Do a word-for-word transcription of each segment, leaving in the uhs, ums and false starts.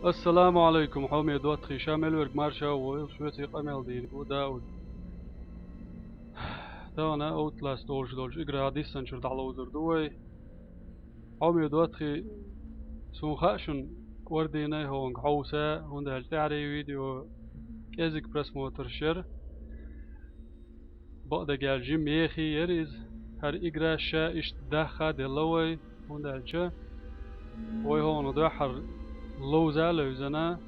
Ассаламу алейкум, хьоме доттагӀий, ша мел верг марша войла, шуьца къамел дийриг ву Дауд. Тахана Outlast олуш долчу играх диссанчуьра дӀаловзур ду вай. Хьоме доттагӀий, суна хаьа шуна кӀордийна хӀонга хьовса, хӀунда аьлча тӀаьхьарий видео кӀезиг просмотрш яра. Бакъдерг аьлча, жима еха яра иза. ХӀара игра ша иштта дахха а делла вай, хӀунда аьлча вай хӀокхунах дуьххьара ловза а левзина,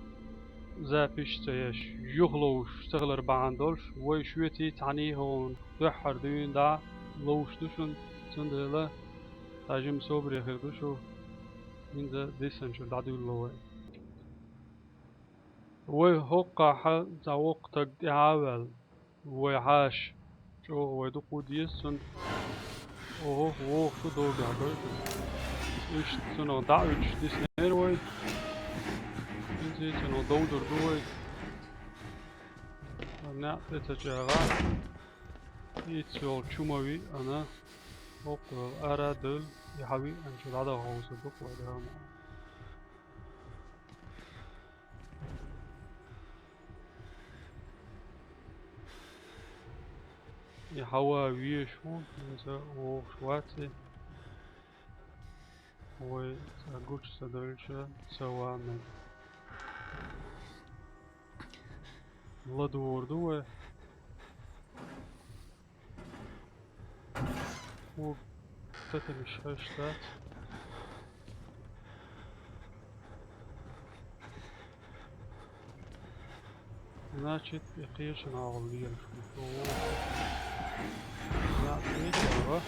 запись а ца еш, юха ловзуш ца хилар бахьана долуш, вай шуьций цхьаьний хӀокхунах дуьххьара дуьйна дӀа ловзуш ду шуна, цундела цхьа жима собаре хир ду шу, хӀинца диссанчуьра дӀадуьйлало вай. Вай хӀоккхахь цхьа воккха стаг тӀаьхьа а ваьлла, вай хьаша чӀогӀа вай дукха ву деза цунна. Охо, вогӀуш ву, догӀуш дойуш. Иштта цунах дӀа а уьдуш диснера вай. ХӀинца цунах довзур ду вай. НеӀ тӀе ца чӀагӀа. Иц йолчу ма виъана. ХӀокху йолу ара а девлла, и хьан виъанчу дӀадала хьовсур ду-кх вай, Дала мукъ лахь. И хьан ван везаш ву, хӀинца вогӀуш вац и. Вай цкъа гучу ца девлча, ца ван мега. ЛадогӀур ду вай. Ву тетамаш хьаьжча дац. Значит, и кхечу нахала лелаш ву. О. НеӀ кхеча, а?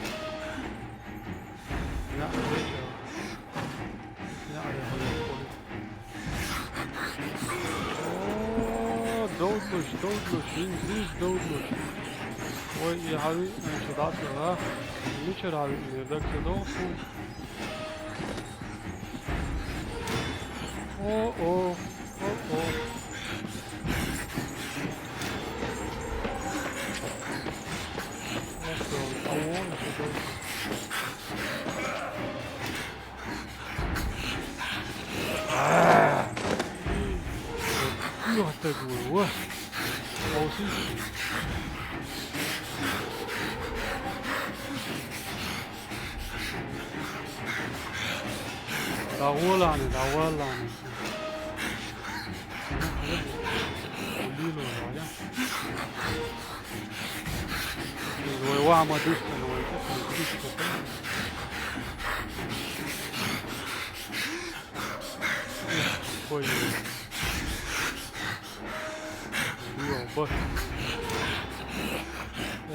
НеӀ кхеча. НеӀ яхана. О, довдлуш, довдлуш, вин зуьйш довдлуш. Вай, и хьан виъна чу дӀа а ца гӀа. Мичара хьан виънера, дага ца догӀу суна? О-о, о-о. Ох, довла, а вон ца довла. Ох, так вот, во. Хьовсийша. ДӀагӀолахьа, дӀагӀолахьа. Лило, я. Вай ваха ма дистана, вай чу ма дистана. Ой. Йо, баш. Э.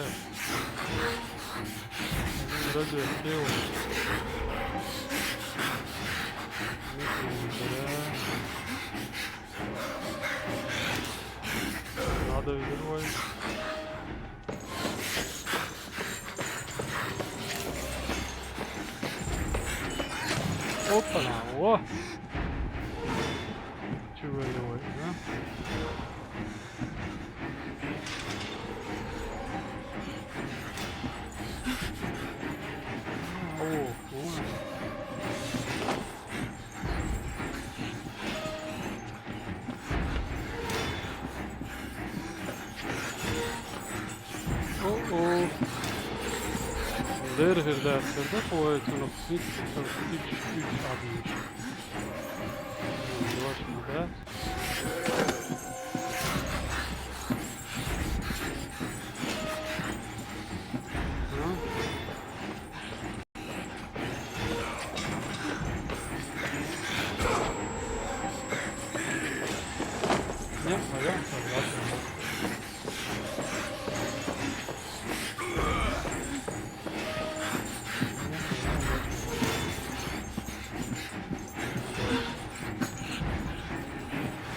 Разве слева? Надо взорвать. Опа-на, о! Чего делать, а? О, о. О-о. Дерхир дацарда, кхойтунах ситта, ситта, ситта, ситта. Точно, да? А? Нет, моя согласна.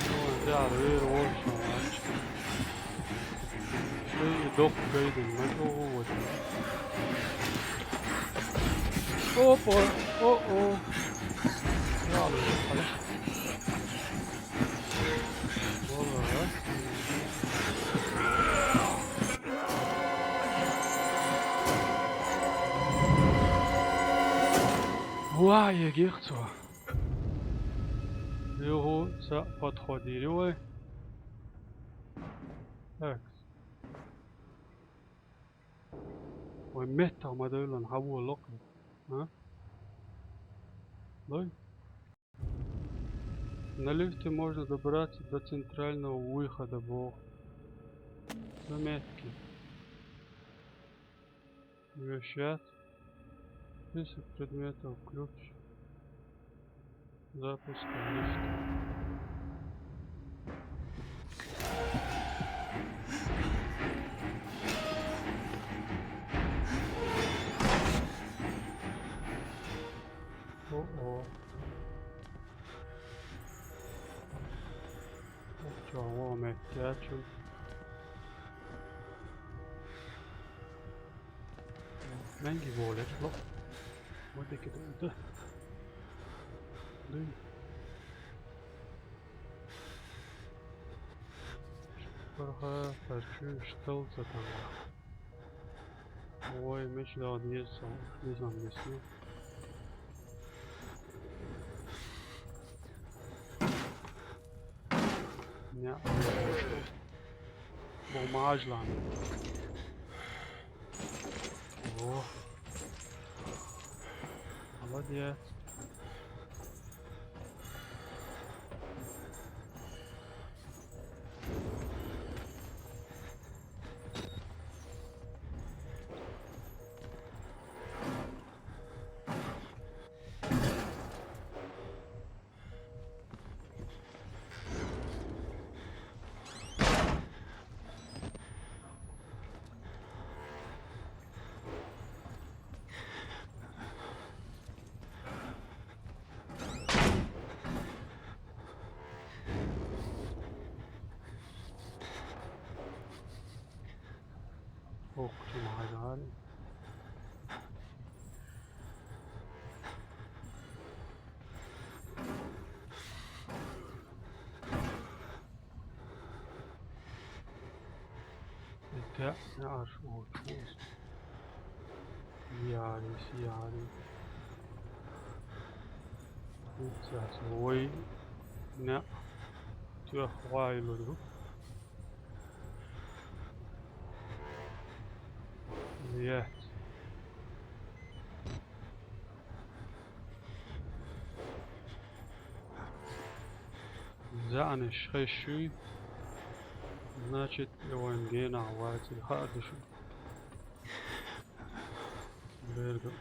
Ой, да, рыр, ой, что, мальчик. Шайъи доккха гайдина, ма чӀогӀа ву вай. Опа! О-о! Яла, хьала. Валла. Ва, егих цо. Юху цхьаъ подходили вай. Так. Вай меттах ма девлла, хьавола кхы. А? Лой? На лифте можно добраться до центрального выхода, бо. Заметки. Вещать. Список предметов. Ключ. Запуск лифта. О-о. Чё, о, мягкий, а чё? Мягкий более, ло. Вот такие, да. Да. Парға хочу что-то там. Ой, меч да, не знаю, не знаю, не знаю. Не, бумажлан. О. Молодец. Ох, чё, магазин. Итак, наш вот. Яри, яри. Сейчас вой. Не. Тё, хвай луду. Блять. Занаш хешуй. Значит, Евангена вайти хадышу. Берго.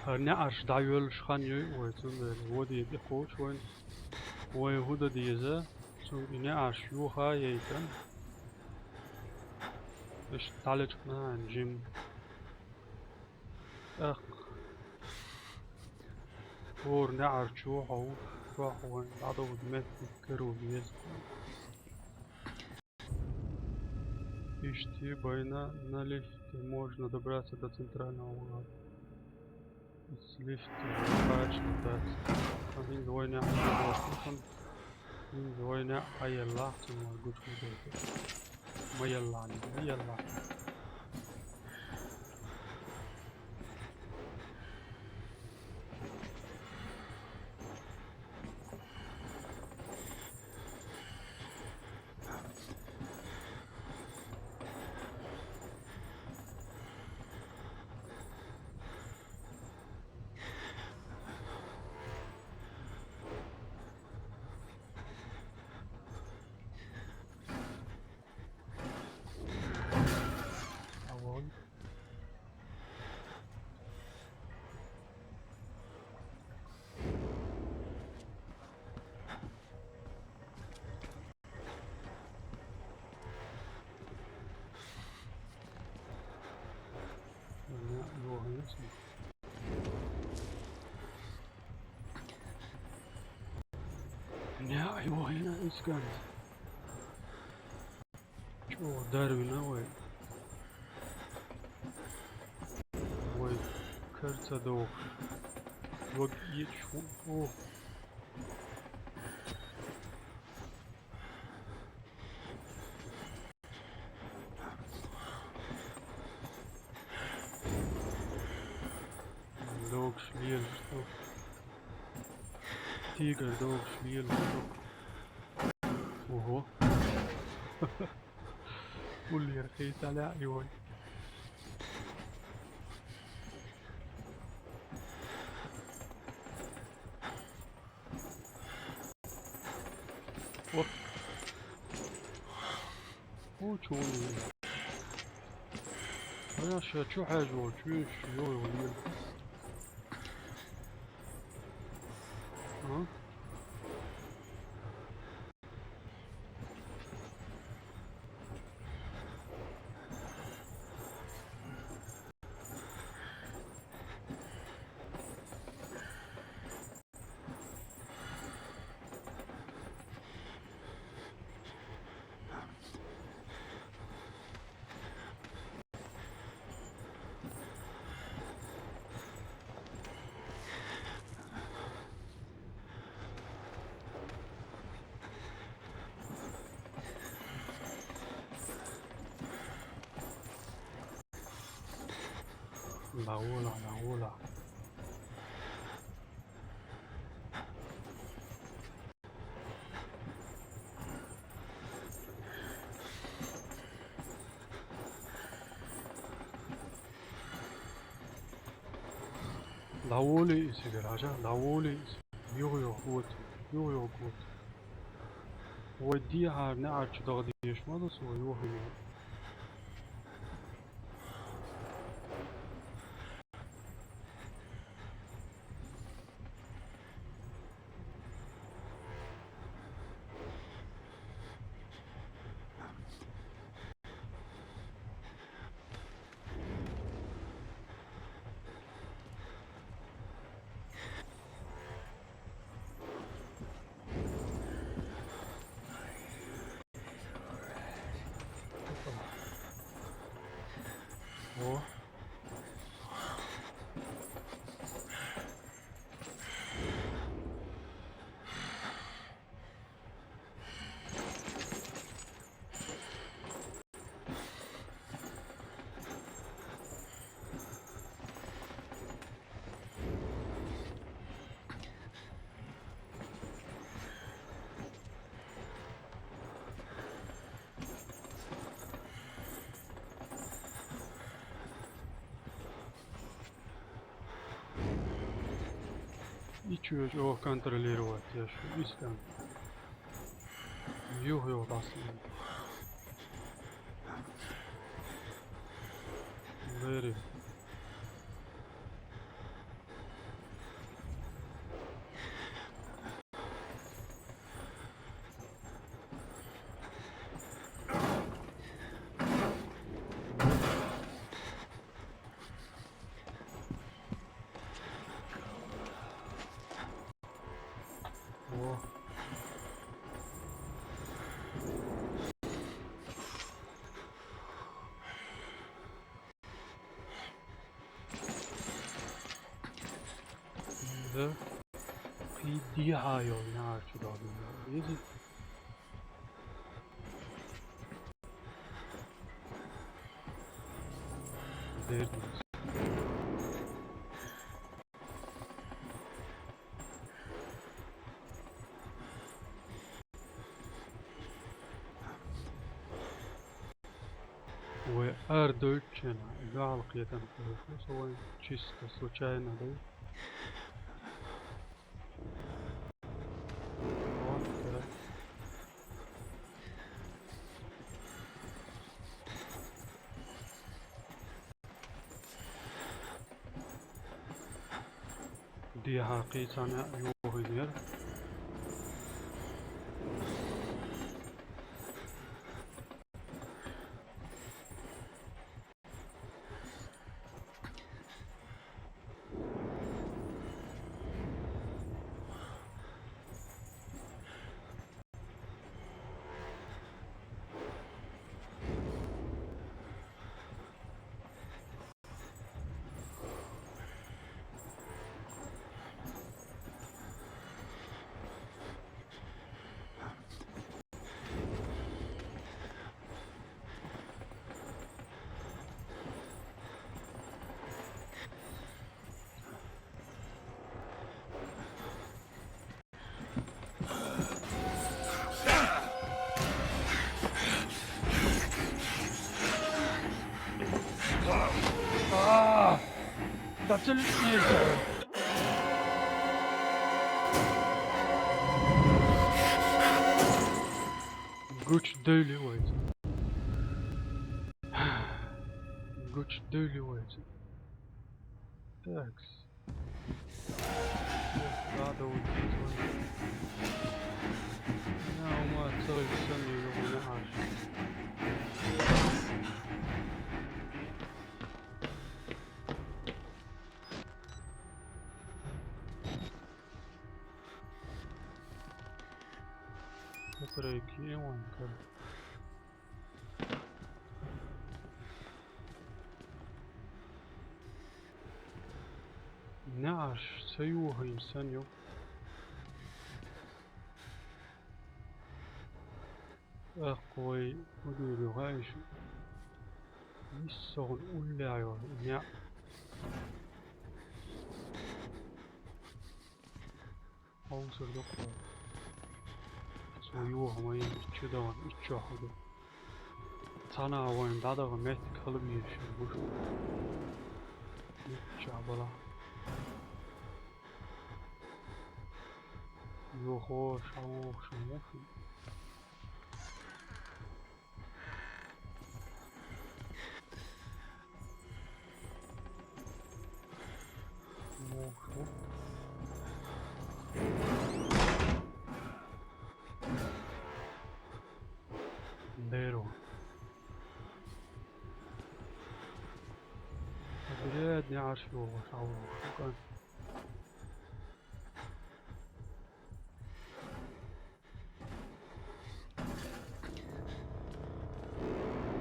Хар неаш дайвелш хан юй, ой, цундел. Води де хоч вайн. Ой, худа деза. Цу неаш юха ейтан. Иш талечкна жим. Ах. Ор неар чухау, чухау, дадо метник керу ез. Ишти байна на лифте можно добраться до центрального входа. С лифта качно дать. Один двойня. Ин война аяллах, чума гучу дойду. Маяллани, маяллах. Ja, joh, ja, ist gar nicht. Чё, Дарвина, ой. Ой, кажется, да. Вот, и чё? О. Лёг, лежишь, что? Тигр догӀуш лела хӀу. Ого. Уллера хеталаьа и вай. Оп. О, чу вон. Ая, ша чу хьажа волчу, чу йо, йо, йо. А? لا والله، لا والله. ДӀаволе иза, гаража, дӀаволе иза. Юха-юха гота, юха-юха гота. Вай дехьара неӀарчу даха дезаш ма ду со, юха-юха. О. И чё, чё контролировать, я шо, и стан. Юх, юх, баслан. Бери. О. Да. Кхидиха йолна арчу дадна. Изи. Дердус. Вай ардуйчена, галкъетан курсу, со вайн чисто случайно дай. Вот, да. Ди хьакъийцана юхугер. Абсолютно. Гуч дойли вайт. Гуч дойли вайт. Так. Надо уйти. Я ума целый сон не могу на аж. Батарейки, и он как. Наш, союгайым саню. Ах, кой, удуру гайш. Иссон улляю, ня. Оусурдук. Союгамай иччи даган, иччи ахуду. Сана авайн дадага мет калып ирши буш. Иччи абала. Йохо, шаво, шаво. Моху. Деро. Блядь, не аж его, а вот, сука.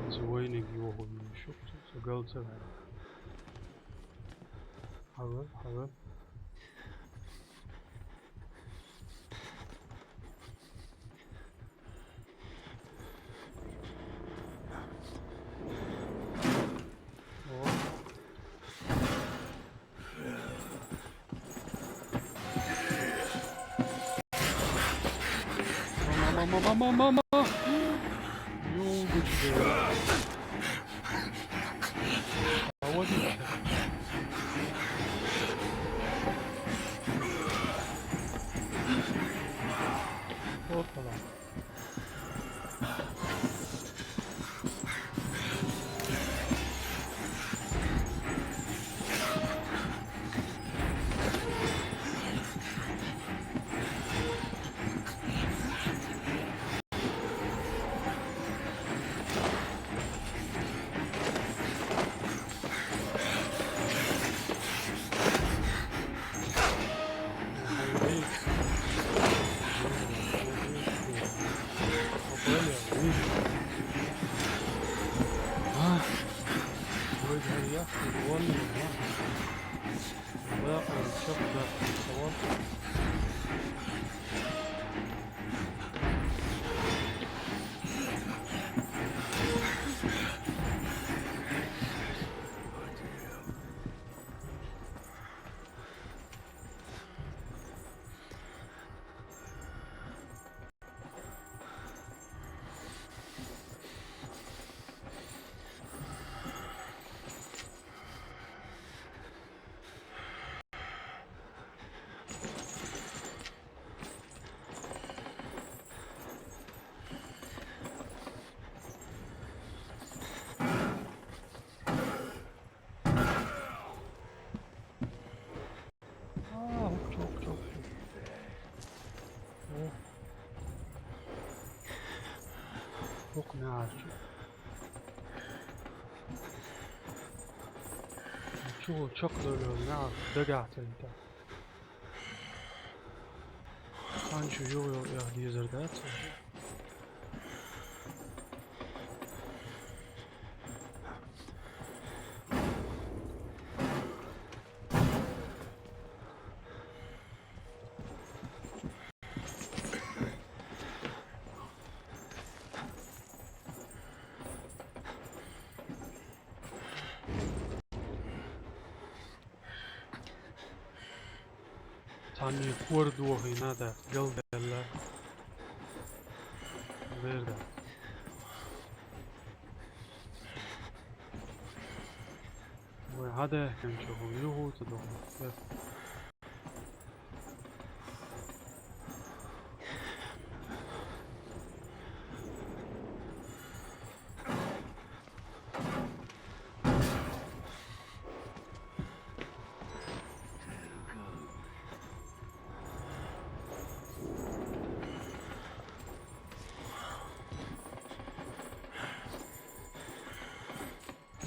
Звойник його не шук, це галцеве. Алло, алло. О. Мама, мама, мама, мама! Ёлка тебе. А вот и Опа. Aa, çok, çok, çok. Oh. Çok ne ağır. Çok, çok böyle ne ağır. Dögahta. Sancho, yo, yo, ya, dizerdat. Tani kuor duohi na da, gel della. Verda. Bueno, Хьадаьхкинчу хӀума юхуца доху.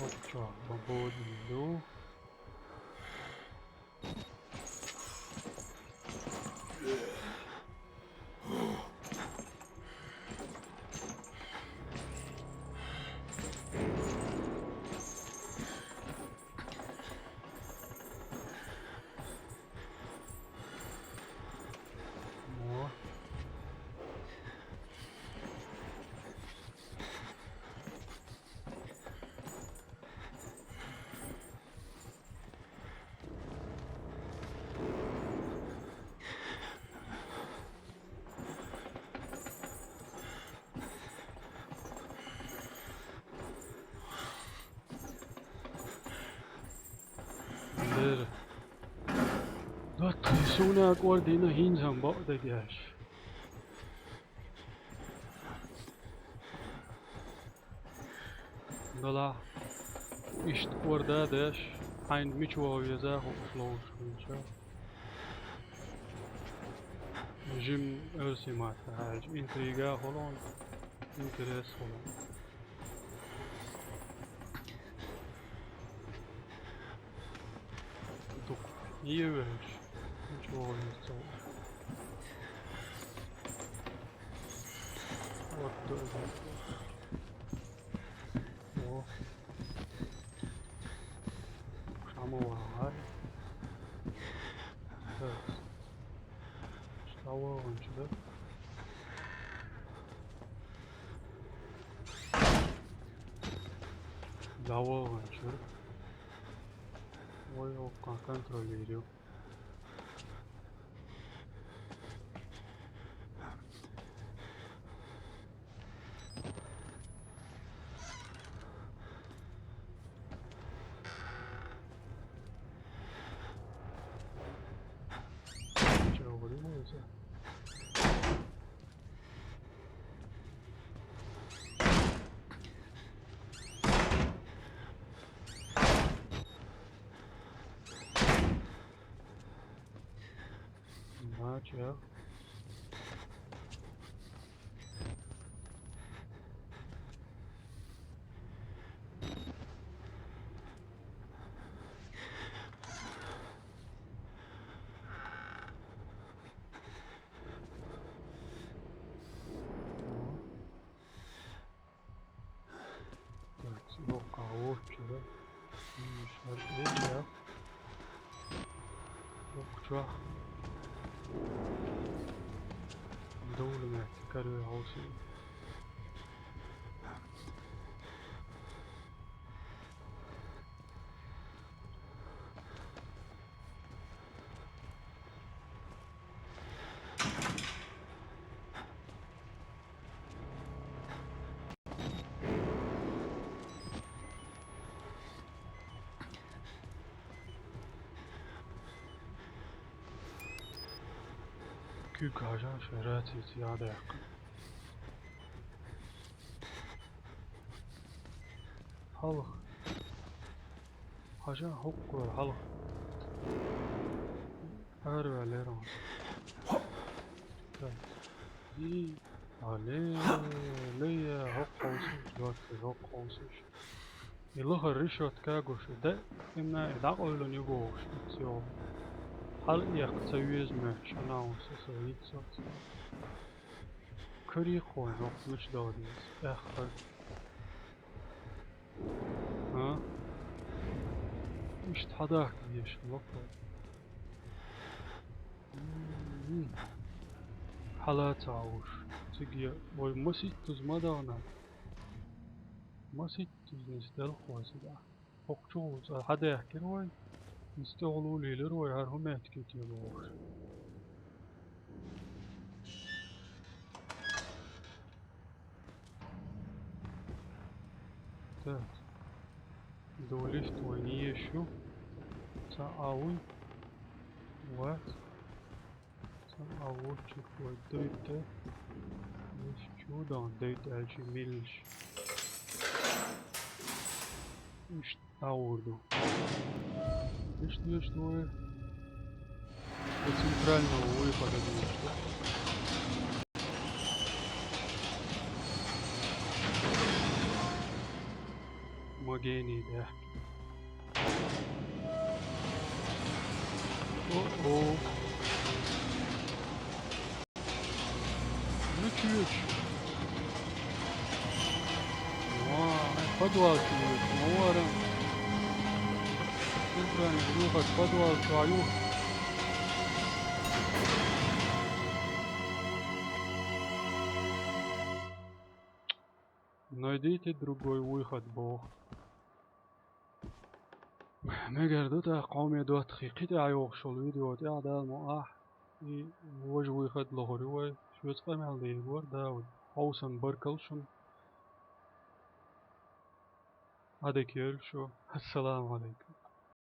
Опа, чё, свободный иду. О. Дера. Датта, суна кӀор дина хӀинца бакъдерг еш. Дала, иштта кӀор дадеш, хьайна мича ваха веза хӀокхуш ловзуш хилча. Жим оьрсийн маттахь аьлча, интрига хуьлу, интерес хуьлу. Дукха е вевзаш, ничего не стало. Вот тоже. О. Шамова. Что он сюда? Давай, чё? Ой, окко контролирую. Чё, вырубился? Ничего. Так, сбоку а вот сюда. Видишь, вот видишь, да? Ох, чё? Дулина, короче, гӀовси. Куьйга хьажа, шайн рацияца яхьа даьккхина. Хьалха. Хьажа, хӀокхо хьалха. Араваьллера ван. Так. И, але, ле, хӀокхо хьовсуш, доцци, хӀокхо хьовсуш. И лахара решётка гуш, и даимна и дӀакъевлина ю бохуш, и цо. Хьала эккха ца веза моьттуш, анонса со йиццо. Карийкхо, хӀокху мича догӀу деза, эххар. А? Иштта хьадахка дезаш лопа. М-м-м. Хьала ца хьовш. Цига вай маситтаза ма дахана. Маситтаза нис делхо цига. ХӀокху чу гӀур цӀа хьадаьхкира вай. Нис тӀехула лелира вай, хӀара хӀун меттиг ю те бохуш. Так. Долишт вайн езаш ю. Ца а вуй. Ва. Ца а вуй, чу хой дойта. Иш чу дан дойта, альчи милш. Иш таурду. Иш, иш, ну, э, по центральному выходу, думаю, что. Магени, да. О-о. Ну чё ж. Ва, подвал чё. Ва, ра. Центральный выход, подвал чё. Найдите другой выход, бо. Мегер ду тӀаккха къамел доттагӀий, кхы тӀехьа йоагӀаш йолу видео тӀехь дала ма ахь. И важа выход лохур ю вай. Шуьца къамел дийр вара, Дауд. Хьовсан баркалла шуна. Ӏадика йойла шу. Ассаламу Ӏалайкум.